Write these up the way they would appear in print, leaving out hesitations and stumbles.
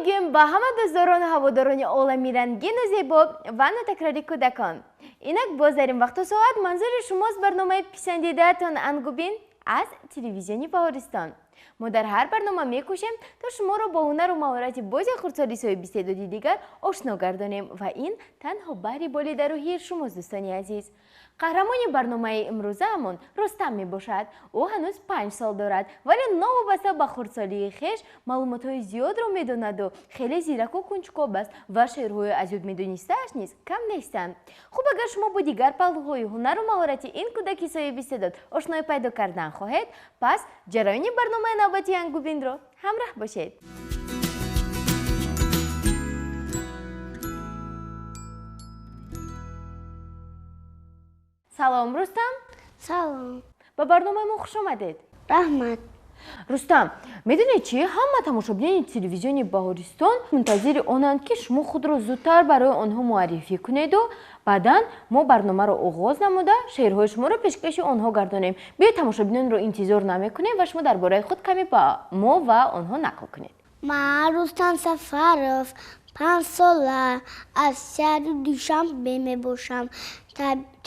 Мегӯем ба ҳама дӯстдорону ҳаводорони олами рангину зебо ва нотакрори кӯдакон. Инак боз дар ин вақту соат манзури шумост барномаи писандидаатон Ангубин аз телевизиони Баҳористон. Мо дар ҳар барнома мекӯшем, то шуморо бо ҳунару маҳорати бози хурдсоли соҳиби дигар ошно гардонем ва ин танҳо баҳри болидарӯҳии шумост, дӯстони азиз. Қаҳрамони барномаи имрӯзаамон Рустам мебошад. Ӯ ҳанӯз 5 сол дорад, вале новобаста ба хурдсолии хеш маълумотҳои зиёдро медонаду хеле зираку кунҷкоб аст ва шеърҳои аз ёд медонистааш низ кам нестанд. Хуб, агар шумо бо дигар паҳлӯҳои ҳунару маҳорати ин кӯдаки соҳиби истеъдод ошноӣ пайдо кардан хоҳед, пас ҷараёни барномаи навбатии Ангубинро ҳамраҳ бошед. Салом, Рустам. Салом. Ба барномаи мо хуш омадед. Раҳмат. Рустам, медонед чӣ? Ҳама тамошобинони телевизиони Баҳористон мунтазири онанд, ки шумо худро зудтар барои онҳо муаррифӣ кунеду баъдан мо барномаро оғоз намуда шеърҳои шуморо пешкаши онҳо гардонем. Биёед, тамошобинонро интизор намекунем ва шумо дар бораи худ каме ба мо ва онҳо нақл кунед. Ман Рустам Сафаров, 5 сола, аз шаҳри Душанбе мебошам.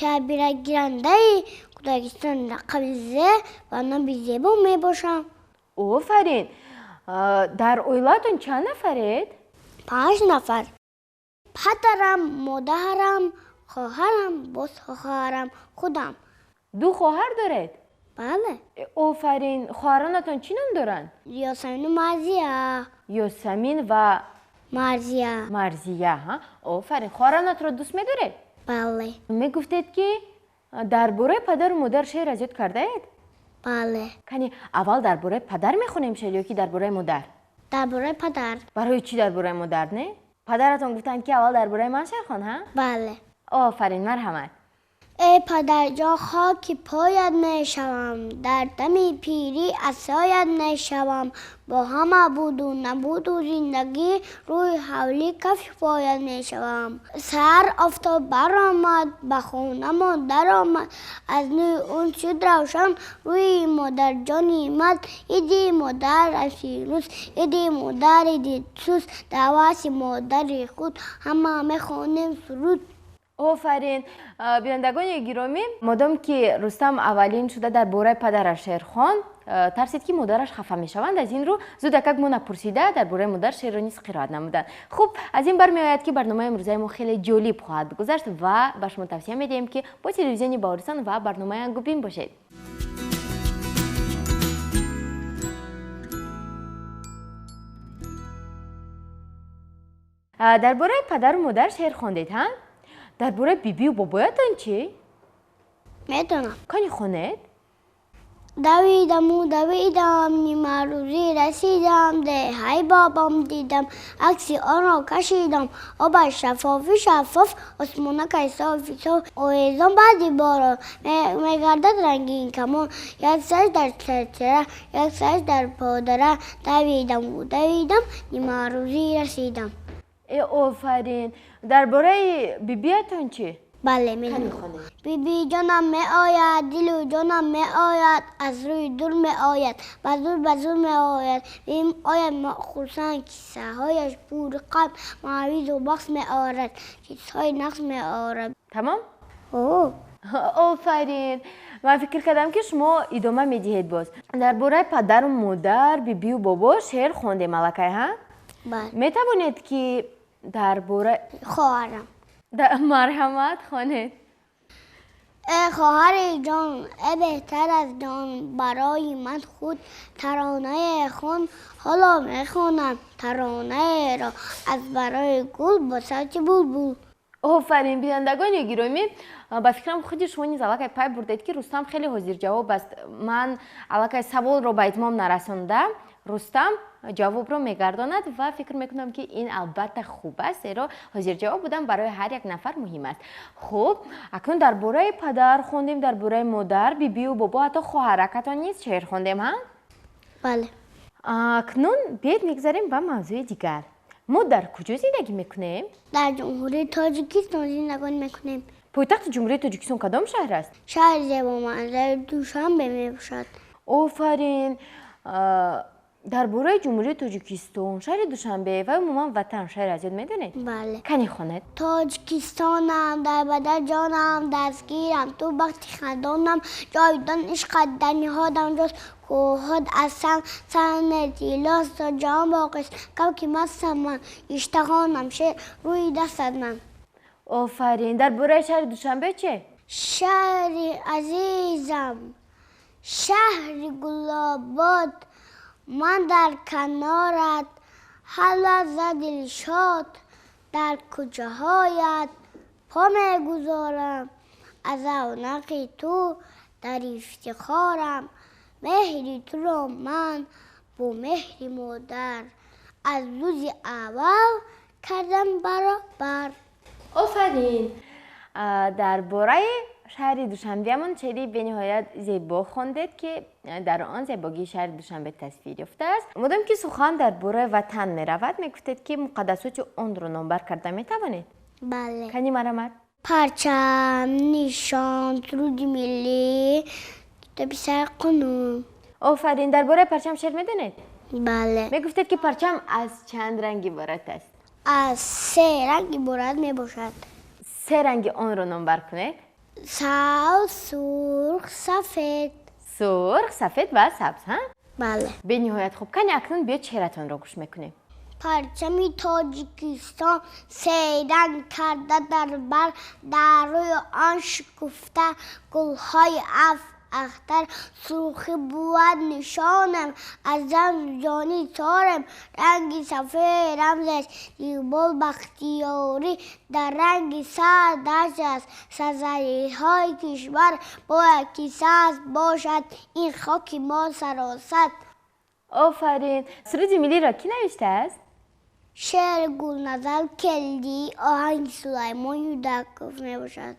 Тарбиягирандаи кӯдакистони рақами З ва номи Зебо мебошам. Офарин! Дар оилаатон чанд нафаред? 5 нафар. Падарам, модарам, хоҳарам, боз хоҳарам, худам. 2 хоҳар доред? Бале. Офарин! Хоҳаронатон чӣ ном доранд? Ёсамину Марзия. Ёсамин ва Марзия. Марзия, ҳа? Офарин! Хоҳаронатро дӯст медоред? Бале. Мегуфтед, ки дар бораи падару модар шеър аз ёд кардаед? Бале. Кани, аввал дар бораи падар мехонем шеър ё ки дар бораи модар? Дар бораи падар. Барои чӣ дар бораи модар, не? Падаратон гуфтанд, ки аввал дар бораи ман шеър хон, ҳа? Бале. Офарин, марҳамат. Эй падарҷон, хоки поят мешавам, дар дами пирӣ асоят мешавам, бо ҳама буду набуду зиндагӣ рӯи ҳавлӣ кафи поят мешавам. Саҳар офтоб баромад, ба хонамон даромад, аз нури он шуд равшан рӯи модарҷони ман. Иди модар аз фирӯз, иди модар, иди сӯз, дар васи модари худ ҳама мехонем суруд. Офарин! Бинандагони гиромӣ, модом ки Рустам аввалин шуда дар бораи падараш шеър хонд, тарсид, ки модараш хафа мешаванд. Аз ин рӯ зудакак мо напурсида дар бораи модар шеърро низ қироат намуданд. Хуб, аз ин бармеояд, ки барномаи имрӯзаи мо хеле ҷолиб хоҳад гузашт ва ба шумо тавсия медиҳем, ки бо телевизиони Баҳористон ва барномаи Ангубин бошед. Дар бораи падару модар шеър хондед, ҳа? Дар бораи бибию бобоятон чӣ? Медонам. Кани хонед? Давидаму давидам, нимарӯзӣ расидам, деҳаи бобам дидам, акси онро кашидам, обаш шаффофи шаффоф, осмонакаш софи соф, овезон баъди борон мегардад рангин камон, як сараш дар чарчара, як сараш дар подара, давидаму давидам, нимарӯзӣ расидам. Э, офарин! Дар бораи бибиятон чӣ? Бале, медонам. Кани хонед? Бибиҷонам меояд, дилу ҷонам меояд, аз рӯи дур меояд, ба зур ба зур меояд, меояд хурсанд, киссаҳояш пури қанд, мавизу бахс меорад, чизҳои нақс меорад. Тамом? О. Офарин! Ман фикр кардам, ки шумо идома медиҳед боз. Дар бораи падару модар, бибию бобо шеър хондем аллакай, ҳа? Бале. Метавонед, ки дар бораи хоҳарам. Марҳамат, хонед. Э хоҳари ҷон, э беҳтар аз ҷон, барои ман худ таронае хон, ҳоло мехонам таронаеро аз барои гул бо савти булбул. Офарин, бинандагони гиромӣ, ба фикрам худи шумо низ аллакай пай бурдед, ки Рустам хеле ҳозирҷавоб аст. Ман аллакай саволро ба итмом нарасонда, Рустам ҷавобро мегардонад ва фикр мекунам, ки ин албатта хуб аст, зеро ҳозирҷавоб будан барои ҳар як нафар муҳим аст. Хуб, акнун дар бораи падар хондем, дар бораи модар, бибию бобо, ҳатто хоҳаракатон низ шеър хондем, ҳа? Бале. Акнун биёед мегузарем ба мавзӯи дигар. Мо дар куҷо зиндагӣ мекунем? Дар Ҷумҳурии Тоҷикистон зиндагӣ мекунем. Пойтахти Ҷумҳурии Тоҷикистон кадом шаҳр аст? Шаҳри зебоманзари Душанбе мебошад. Офарин! Дар бораи Ҷумҳурии Тоҷикистон, шаҳри Душанбе ва умуман ватан шеър аз ёд медонед? Бале. Кани хонед? Тоҷикистонам, дар бадар ҷонам, дастгирам, ту бахти хандонам, ҷовидон ишқат дар ниҳодам ҷост, кӯҳҳот аз санг сане тилост, то ҷаҳон боқист, кавки мастам ман, иштаҳонам, шеър рӯи дастат ман. Офарин. Дар бораи шаҳри Душанбе че? Шаҳри азизам, шаҳри Гулобод, ман дар канорат ҳар лаҳза дилшод, дар кӯчаҳоят по мегузорам, аз равнақи ту дар ифтихорам, меҳри туро ман бо меҳри модар аз рӯзи аввал кардам баробар. Офарин. Дар бораи шаҳри Душанбеамон шеъри бениҳоят зебо хондед, ки дар он зебогии шаҳри Душанбе тасвир ёфтааст. Модом ки сухан дар бораи ватан меравад, мегуфтед, ки муқаддасоти онро номбар карда метавонед? Бале. Кани марамад? Парчам, нишон, суруди миллӣ, китоби сарқонун. Офарин. Дар бораи парчам шеър медонед? Бале. Мегуфтед, ки парчам аз чанд ранг иборат аст? Аз се ранг иборат мебошад. Се ранги онро номбар кунед. Сабз, сурх, сафед. Сурх, сафед ва сабз, ҳа? Бале. Бениҳоят хуб. Кани акнун биёед шеъратонро гӯш мекунем. Парчами Тоҷикистон се ранг карда дар бар, дар рӯи он шукуфта гулҳои ҳафт ахтар, сурхӣ бувад нишонам аз ҷони торам, ранги сафед рамз аст иқбол бахтиёрӣ, дар ранги сабз дарҷ аст сазариҳои кишвар, бояд ки сабз бошад ин хоки мо саросар. Офарин. Суруди миллиро кӣ навиштааст? Шеъри Гулназар Келдӣ, оҳанги Сулаймон Юдаков мебошад.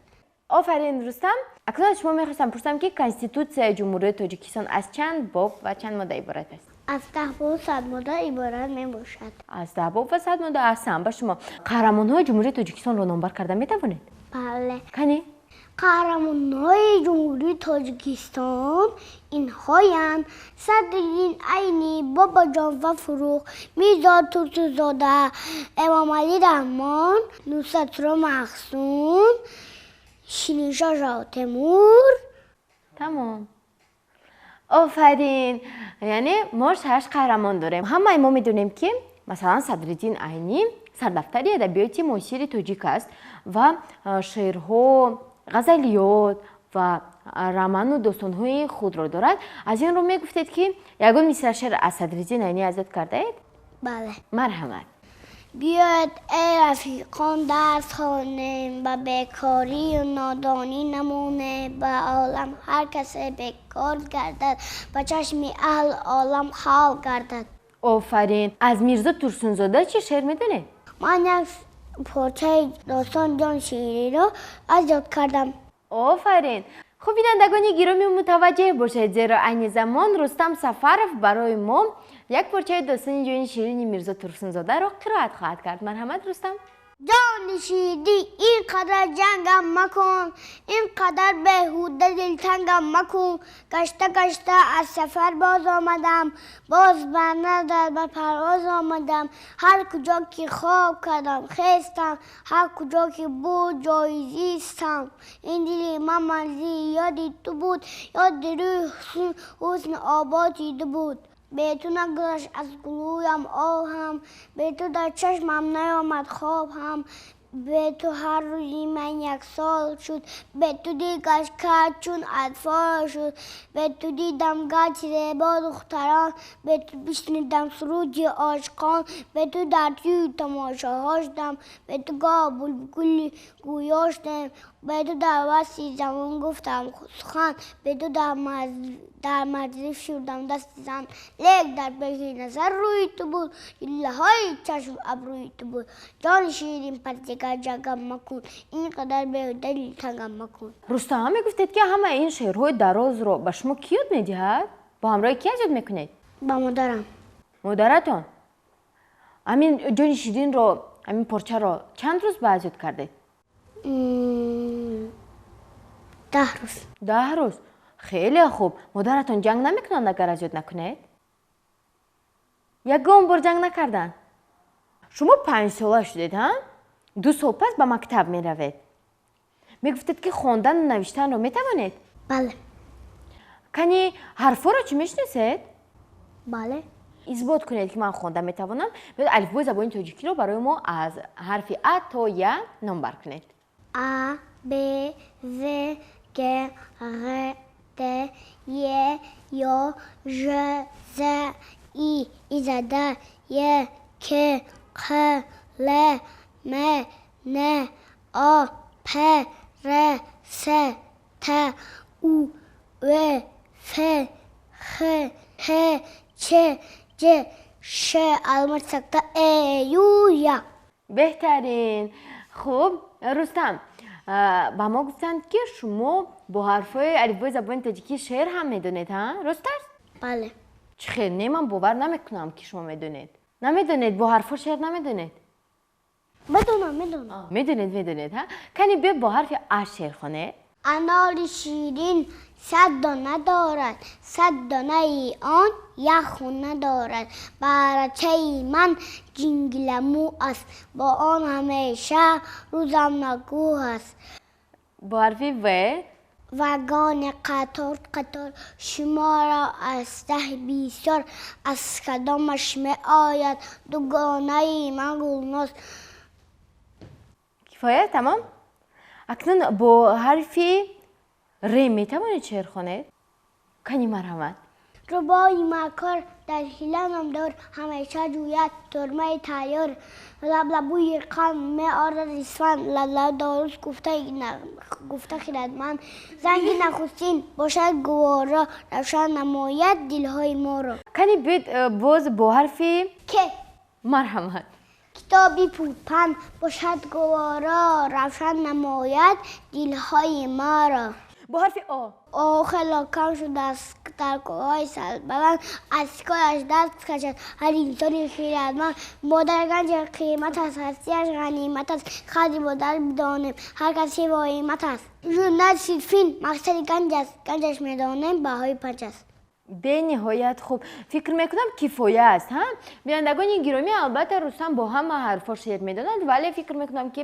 Офарин, Рустам. Акнун аз шумо мехостам пурсам, ки Конститутсияи Ҷумҳурии Тоҷикистон аз чанд боб ва чанд модда иборат аст? Аз 10 боб, 100 модда иборат мебошад. Аз 10 боб ва 100 модда. Аҳсан ба шумо. Қаҳрамонҳои Ҷумҳурии Тоҷикистонро номбар карда метавонед? Бале. Кани? Қаҳрамонҳои Ҷумҳурии Тоҷикистон инҳоянд: Садриддин Айнӣ, Бобоҷон Ғафуров, Мирзо Турсунзода, Эмомалӣ Раҳмон, Нусратулло Маҳсум, Шириншоҳ Шоҳтемур. Тамом. Офарин. Яъне мо шаш қаҳрамон дорем. Ҳамаи мо медонем, ки масалан Садриддин Айнӣ сардафтари адабиёти муосири тоҷик аст ва шеърҳо, ғазалиёт ва роману достонҳои худро дорад. Аз ин рӯ мегуфтед, ки ягон мисра шеър аз Садриддин Айнӣ аз ёд кардаед? Бале. Марҳамат. Биёед, эй рафиқон, дарс хонем, ба бекорию нодонӣ намонем, ба олам ҳар касе бекор гардад, ба чашми аҳли олам хор гардад. Офарин. Аз Мирзо Турсунзода чӣ шеър медонед? Ман як порчаи достони Ҷони Шириниро аз ёд кардам. Офарин. Хуб, бинандагони гиромӣ, мутаваҷҷеҳ бошед, зеро айни замон Рустам Сафаров барои мо як порчаи достони Ҷони Ширини Мирзо Турсунзодаро қироат хоҳад кард. Марҳамат, Рустам. Ҷони ширин, ин қадар ҷангам макун, ин қадар беҳуда дилтангам макун. Гашта гашта аз сафар боз омадам, боз бар назар ба парвоз омадам. Ҳар куҷо ки хоб кардам, хестам, ҳар куҷо ки буд ҷои зистам. Ин дили ман манзили ёди ту буд, ёди рӯи ҳусн ободи ту буд. Бе ту нагузашт аз гулӯям оҳам, бе ту дар чашмам наёмад хоб ҳам. Бе ту ҳар рӯзи ман як сол шуд, бе ту дил гашт кард чун атфол шуд. Бе ту дидам гашти зебо духтарон, бе ту бишнидам суруди ошиқон, бе ту дар тӯи тамошоҳо шудам, бе ту гоҳ булбули гӯё шудам, бе ту дар васфи замон гуфтам сухан, бе ту дар маҷлис шудам дасти зан. Лек дар пеши назар рӯи ту буд, ҷиллаҳои чашм абрӯи ту буд. Ҷони ширин, пас дигар ҷангам макун, ин қадар беҳуда дилтангам макун. Рустам, мегуфтед, ки ҳамаи ин шеърҳои дарозро ба шумо кӣ ёд медиҳад? Бо ҳамроҳи кӣ аз ёд мекунед? Ба модарам. Модаратон? Ҳамин Ҷони Ширинро, ҳамин порчаро чанд рӯз ба аз ёд кардед? 10 рӯз. 10 рӯз. Хеле хуб. Модаратон ҷанг намекунанд, агар аз ёд накунед? Ягон бор ҷанг накарданд? Шумо 5 сола шудед, ҳа? 2 сол пас ба мактаб меравед. Мегуфтед, ки хондану навиштанро метавонед? Бале. Кани ҳарфҳоро чӣ мешиносед? Бале. Исбот кунед, ки ман хонда метавонам. Биёед алифбои забони тоҷикиро барои мо аз ҳарфи А то Я номбар кунед. А, Б, В, Г, Ғ, Д, Е, Ё, Ж, З, И, И за Д, Е, К, Қ, Л, М, Н, О, П, Р, С, Т, У, В, Ф, Х, Ҳ, Ч, Ҷ, Ш, алмат сакта, Э, Ю, Я. Беҳтарин. Хуб, Рустам, ба мо гуфтанд, ки шумо бо ҳарфҳои алифбои забони тоҷикӣ шеър ҳам медонед, ҳа? Рост аст? Бале. Чӣ хел? Не, ман бовар намекунам, ки шумо медонед. Намедонед, бо ҳарфҳо шеър намедонед? Медонам, медонам. Медонед, медонед, ҳа? Кани биё бо ҳарфи А шеър хонед. Анори ширин 100 дона дорад, 100 донаи он як хона дорад. Барачаи ман ҷингиламӯ аст, бо он ҳамеша рӯзам нагӯ аст. Бо ҳарфи В. Вагони қатор қатор шуморо аз 10 бисёр, аз кадомаш меояд дугонаи ман Гулноз. Кифоя, тамом? Акнун бо ҳарфи Р метавонед шеър хонед? Кани марҳамат. Рубои макор дар ҳила номдор, ҳамеша ҷӯяд турмаи тайёр. Лаблабӯи қанд меорад исфанд, лаблаб дорус гуфта хирадманд. Занги нахустин бошад гуворо, равшан намояд дилҳои моро. Кани биёед боз бо ҳарфи К. Марҳамат. Китоби пурпанд бошад гуворо, равшан намояд дилҳои моро. Бо ҳарфи О. О хело кам шудааст дар кӯҳҳои сарбаланд, аз кораш даст кашад ҳар инсони хирадманд. Модар ганҷи қимат аст, ҳастиаш ғанимат аст, қадри модар бидонем, ҳар касе воимат аст. Журнал силфин мақсади ганҷ аст, ганҷаш медонем баҳои 5 аст. Бениҳоят хуб. Фикр мекунам кифоя аст, ҳа? Бинандагони гиромӣ, албатта Рустам бо ҳама ҳарфҳо шеър медонад, вале фикр мекунам, ки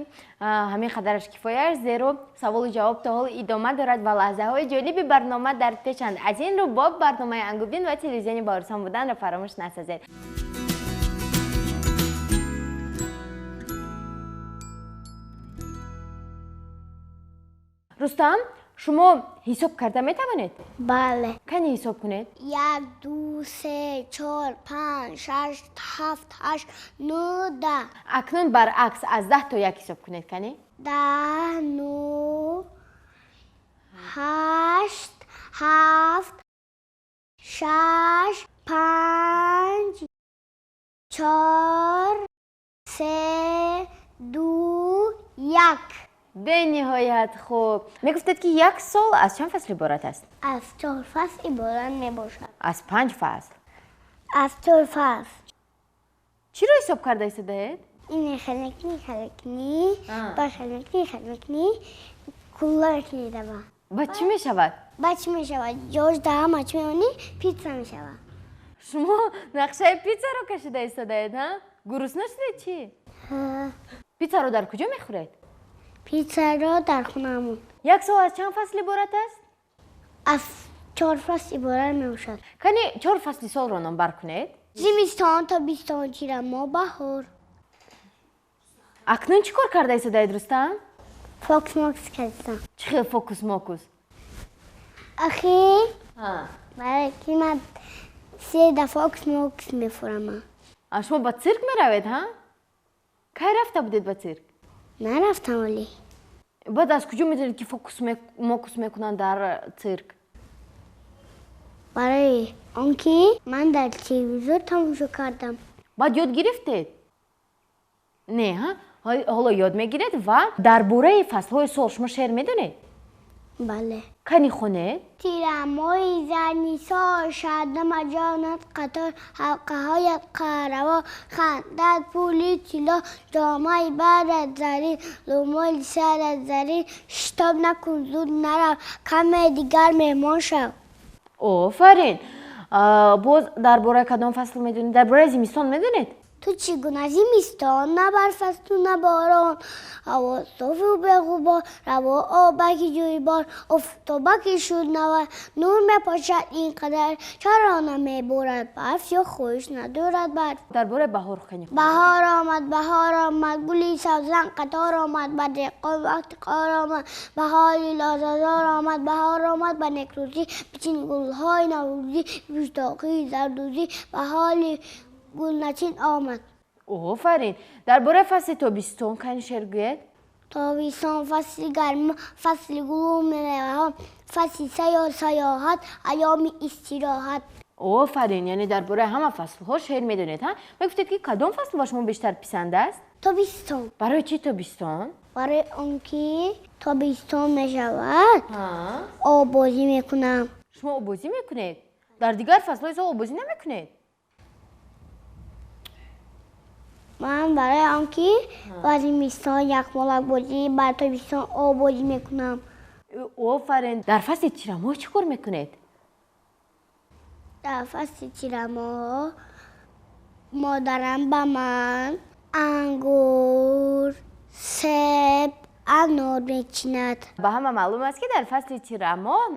ҳамин қадараш кифоя аст, зеро саволу ҷавоб то ҳол идома дорад ва лаҳзаҳои ҷолиби барнома дар пешанд. Аз ин рӯ бо барномаи Ангубин ва телевизиони Баҳористон буданро фаромӯш насозед. Рустам, шумо ҳисоб карда метавонед? Бале. Кани ҳисоб кунед? 1, 2, 3, 4, 5, 6, 7, 8, 9, 10. Акнун баръакс аз 10 то 1 ҳисоб кунед, кани? 10, 9, 8, 7, 6, 5, 4, 3, 2, 1. Бениҳоят хуб. Мегуфтед, ки як сол аз чанд фасл иборат аст? Аз 4 фасл иборат мебошад. Аз 5 фасл? Аз 4 фасл. Чиро ҳисоб карда истодаед? Ин хелмекни, хелмекни, ба хелмекни, хелмекни, кулла мекни даба. Ба чӣ мешавад? Ба чӣ мешавад? Ҷош да ҳама чӣ мемонӣ, питса мешавад. Шумо нақшаи питсаро кашида истодаед, ҳа? Гурусна шудед чӣ? Ҳа. Питсаро дар куҷо мехӯред? Питсаро дар хонаамон. Як сол аз чанд фасл иборат аст? Аз 4 фасл иборат мебошад. Кани 4 фасли солро номбар кунед? Зимистон, тобистон, тирамоҳ, баҳор. Акнун чӣ кор карда истодаед, Рустам? Фокус-мокус кардам. Чӣ хел фокус-мокус? Ахи, барои ки ман 3 дафъа фокус-мокус мефурам. Шумо ба цирк меравед, ҳа? Кай рафта будед ба цирк? Нарафтам вале. Баъд аз куҷо медонед, ки фокус-мокус мекунанд дар цирк? Барои он ки ман дар телевизор тамошо кардам. Баъд ёд гирифтед? Не, ҳа? Ҳоло ёд мегиред ва дар бораи фаслҳои сол шумо шеър медонед? Бале. Кани хонед? Тирамоҳи зарнисор, шабнама ҷонат қатор, ҳалқаҳоят қараво, хандад пули тилло, ҷомаи барат зарин, румоли сарат зарин, шитоб накун, зуд нарав, каме дигар меҳмон шав. Офарин! Боз дар бораи кадом фасл медонед? Дар бораи зимистон медонед? Ту чӣ гуна зимистон, на барф асту на борон, ҳаво софу беғубор, раво обаки ҷӯйбор, офтобаки шуд навар, нур мепошад ин қадар, чаро намеборад барф ё хоҳиш надорад барф? Дар бораи баҳор кани. Баҳор омад, баҳор омад, гули савзан қатор омад, ба деҳқон вақти кор омад, баҳори лолазор омад, баҳор омад ба некрӯзӣ, бичин гулҳои наврӯзӣ, пуштоқии зардӯзӣ, баҳори гулначин омад. Офарин. Дар бораи фасли тобистон кани шеър гӯед? Тобистон фасли гармо, фасли гулу меваҳо, фасли сайру саёҳат, айёми истироҳат. Офарин. Яъне дар бораи ҳама фаслҳо шеър медонед, ҳа? Мегуфтед, ки кадом фасл ба шумо бештар писанд аст? Тобистон. Барои чӣ тобистон? Барои он ки тобистон мешавад, оббозӣ мекунам. Шумо оббозӣ мекунед? Дар дигар фаслҳои сол оббозӣ намекунед? Ман барои он ки ба зимистон яхмолакбозӣ, ба тобистон оббозӣ мекунам. Офарин. Дар фасли тирамоҳ чӣ кор мекунед? Дар фасли тирамоҳ модарам ба ман ангур, себ, анор мечинад. Ба ҳама маълум аст, ки дар фасли тирамоҳ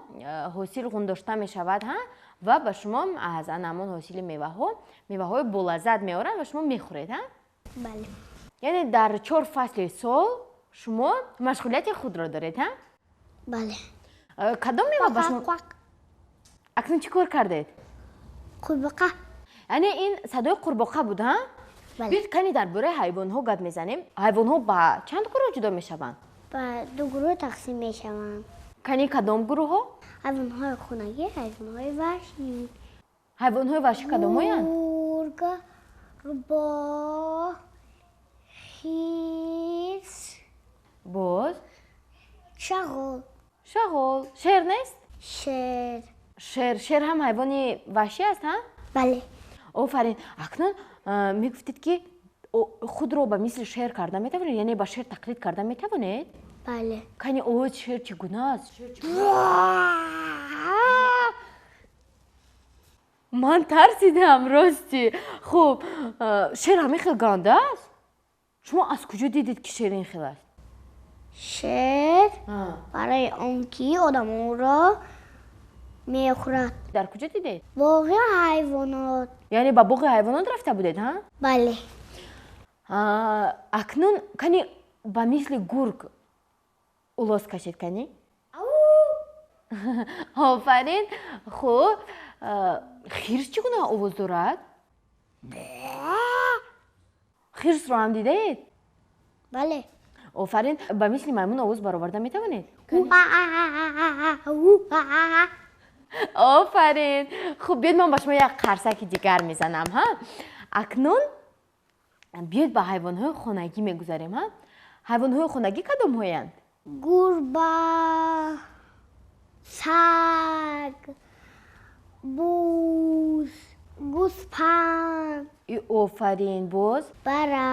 ҳосил ғундошта мешавад, ҳа? Ва ба шумо аз ҳамон ҳосили меваҳо, меваҳои болаззат меоранд ва шумо мехӯред, ҳа? Бале. Яъне дар 4 фасли сол шумо машғулияти худро доред, ҳа? Бале. Кадом мева ба шумо? Акнун чӣ кор кардед? Қурбоқа. Яъне ин садои қурбоқа буд, ҳа? Бале. Биёед кани дар бораи ҳайвонҳо гап мезанем. Ҳайвонҳо ба чанд гурӯҳ ҷудо мешаванд? Ба 2 гурӯҳ тақсим мешаванд. Кани кадом гурӯҳҳо? Ҳайвонҳои хонагӣ, ҳайвонҳои ваҳшӣ. Ҳайвонҳои ваҳшӣ кадомҳоянд? Гург, рӯбоҳ, хирс. Боз? Шағол. Шағол. Шер нест? Шер. Шер. Шер ҳам ҳайвони ваҳшӣ аст, ҳа? Бале. Офарин. Акнун мегуфтед, ки худро ба мисли шер карда метавонед, яъне ба шер тақлид карда метавонед? Бале. Кани овози шер чӣ гуна аст? Ман тарсидам, рости. Хуб, шер ҳамин хел ганда аст? Шумо аз куҷо дидед, ки шер ин хел аст? Шер барои он ки одамонро мехӯрад. Дар куҷо дидед? Боғи ҳайвонот. Яъне ба боғи ҳайвонот рафта будед, ҳа? Бале. Акнун кани ба мисли гург улоз кашед, кани? Офарин. Хуб, хирс чӣ гуна овоз дорад? Хирсро ҳам дидаед? Бале. Офарин. Ба мисли маймун овоз бароварда метавонед? Офарин. Хуб, биёед ман ба шумо як қарсаки дигар мезанам, ҳа? Акнун биёед ба ҳайвонҳои хонагӣ мегузарем, ҳа? Ҳайвонҳои хонагӣ кадомҳоянд? Гурба, саг, буз, гӯспанд. Офарин. Боз? Бара.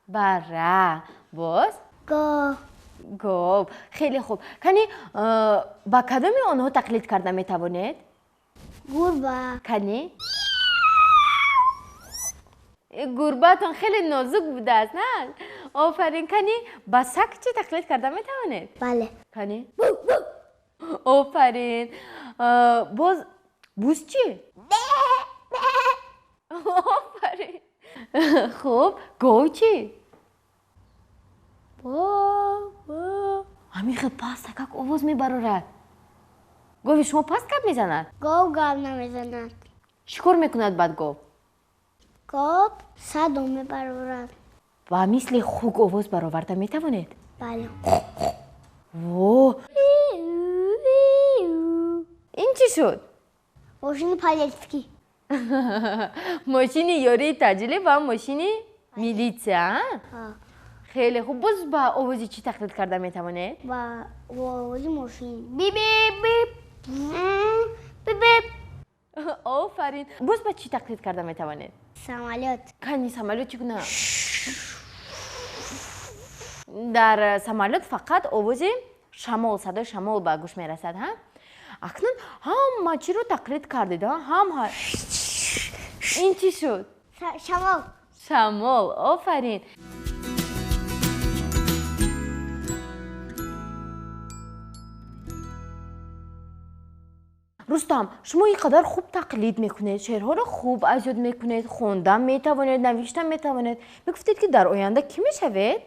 Бара. Боз? Гов. Гов. Хеле хуб. Кани ба кадоми онҳо тақлид карда метавонед? Гурба. Кани? Гурбаатон хеле нозук будааст, на? Офарин. Кани ба саг чӣ тақлид карда метавонед? Бале. Кани? Офарин. Боз буз чӣ? Офарин. Хуб, гов чӣ? Ҳамин хел паста как овоз мебарорад. Гови шумо паст гап мезанад? Гов гап намезанад. Чӣ кор мекунад баъд гов? Гов садо мебарорад. Ба мисли хук овоз бароварда метавонед? Бале. Во! Ин чӣ шуд? Мошини полицейский. Мошини ёрии таъҷилӣ ва мошини милитсия, а? Хеле хуб. Боз ба овози чӣ тақлид карда метавонед? Ба овози мошин. Бип-бип, бип-бип. Офарин. Боз ба чӣ тақлид карда метавонед? Самолёт. Кани самолёт чӣ гуна? Дар самолёт фақат овози шамол, садои шамол ба гӯш мерасад, ҳа? Акнун ҳама чиро тақлид кардед, ҳам ин чӣ шуд? Шамол. Шамол, офарин. Рустам, шумо ин қадар хуб тақлид мекунед, шеърҳоро хуб аз ёд мекунед, хондан метавонед, навиштан метавонед. Мегуфтед, ки дар оянда кӣ мешавед?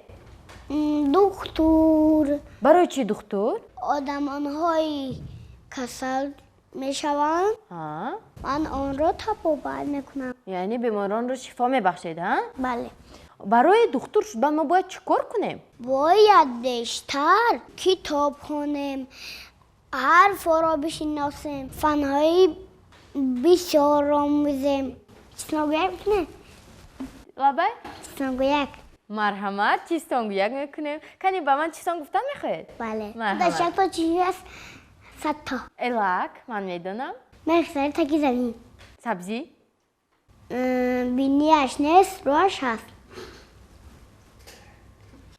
Духтур. Барои чӣ духтур? Одамонҳои касал мешаванд, ман онро табобат мекунам. Яъне беморонро шифо мебахшед, а? Бале. Барои духтур шудан мо бояд чӣ кор кунем? Бояд бештар китоб хонем, ҳарфҳоро бишиносем, фанҳои бисёрро омӯзем. Чистонгӯяк мекунем? Лабай? Чистонгӯяк. Марҳамат, чистонгӯяк мекунем. Кани ба ман чистон гуфтан мехоҳед? Бале. Дар чӣ аст? Садто. Элак, ман медонам. Мехсари таги замин. Сабзӣ? Бинияш нест, рӯяш ҳаст.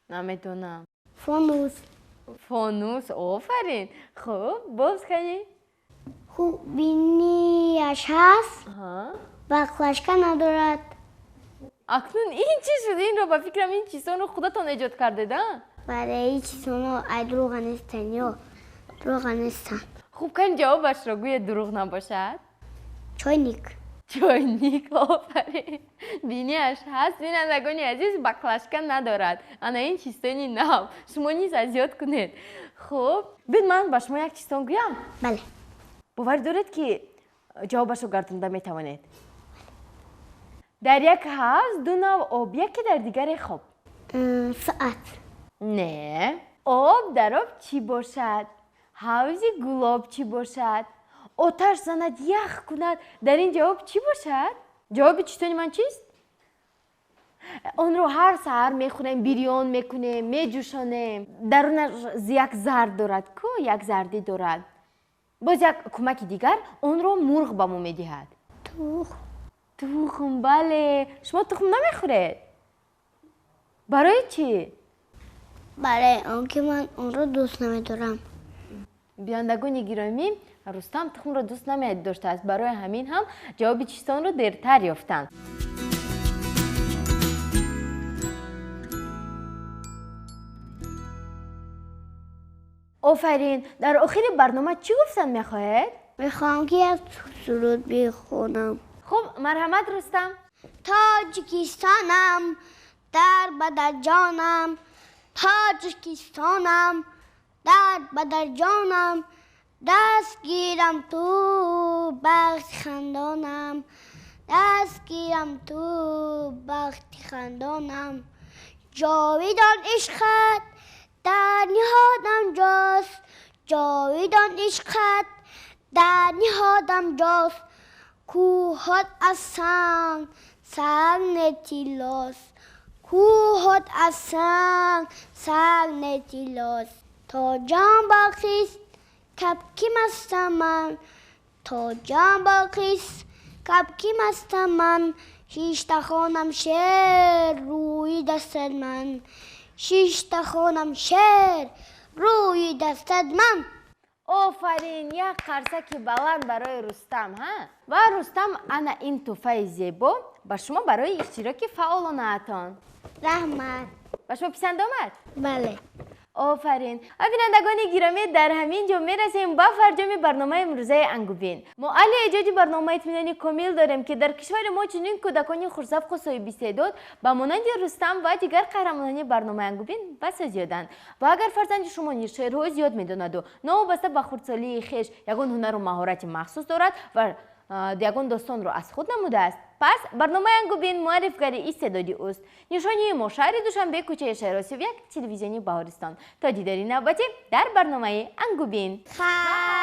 Намедонам. Фонус. Фонус, офарин. Хуб, боз кани? Хуб, бинияш ҳаст, баклажка надорад. Акнун ин чӣ шуд? Инро ба фикрам ин чизонро худатон эҷод кардед, а? Бале, ин чизонро ай дурӯға нестанд, ё дурӯға нестанд. Хуб, кани ҷавобашро гӯед, дурӯғ набошад. Чойник. Чойник, офарин. Бинияш ҳаст, бинандагони азиз, баклажка надорад. Ана ин чистони нав. Шумо низ аз ёд кунед. Хуб, бин ман ба шумо як чистон гӯям. Бале. Бовар доред, ки ҷавобашро гардонда метавонед? Дар як ҳавз ду нав об, яке дар дигаре хоб. Соат. Не. Об дар об чӣ бошад? Ҳавзи гулоб чӣ бошад? Оташ занад, ях кунад. Дар ин ҷавоб чӣ бошад? Ҷавоби чистони ман чист? Онро ҳар саҳар мехӯрем, бирён мекунем, меҷӯшонем. Дарунаш як зард дорад, ку як зардӣ дорад. Боз як кӯмаки дигар, онро мурғ ба мо медиҳад. Тухм. Тухм, бале. Шумо тухм намехӯред? Барои чӣ? Барои он ки ман онро дӯст намедорам. Бинандагони гиромӣ, Рустам тухмро дӯст намедоштааст. Барои ҳамин ҳам ҷавоби чистонро дертар ёфтанд. Офарин, дар охири барнома чӣ гуфтан мехоҳед? Мехоҳам, ки як суруд бихонам. Хуб, марҳамат, Рустам. Тоҷикистонам дар бадарҷонам, Тоҷикистонам дар бадарҷонам, даст гирам ту бахти хандонам, даст гирам ту бахти хандонам. Ҷовидон ишқат дар ниҳодам ҷост, ҷовидон ишқат дар ниҳодам ҷост. Кӯҳот аз санг санг нетилост, кӯҳот аз санг санг нетилост. То ҷон боқист кабки мастам ман, то ҷон боқист кабки мастам ман. Шишта хонам шеър рӯи дастат ман, шишта хонам шеър рӯи дастат ман. Офарин, як қарсаки баланд барои Рустам, ҳа? Ва Рустам, ана ин тӯҳфаи зебо ба шумо барои иштироки фаъолонаатон. Раҳмат. Ба шумо писанд омад? Бале. Офарин. Ва бинандагони гиромӣ, дар ҳамин ҷо мерасем ба фарҷоми барномаи имрӯзаи Ангубин. Мо аҳли эҷоди барнома итминони комил дорем, ки дар кишвари мо чунин кӯдакони хушзавқу соҳибистеъдод ба монанди Рустам ва дигар қаҳрамонони барномаи Ангубин басо зиёданд. Ва агар фарзанди шумо низ шеърҳои зиёд медонаду новобаста ба хурдсолии хеш ягон ҳунару маҳорати махсус дорад ва ягон достонро аз худ намудааст, пас барномаи Ангубин муаррифгари истеъдоди ӯст. Нишонии мо шаҳри Душанбе, кӯчаи Шаҳросиёб 1, телевизиони Баҳористон. То дидори навбатӣ дар барномаи Ангубин. Хайр.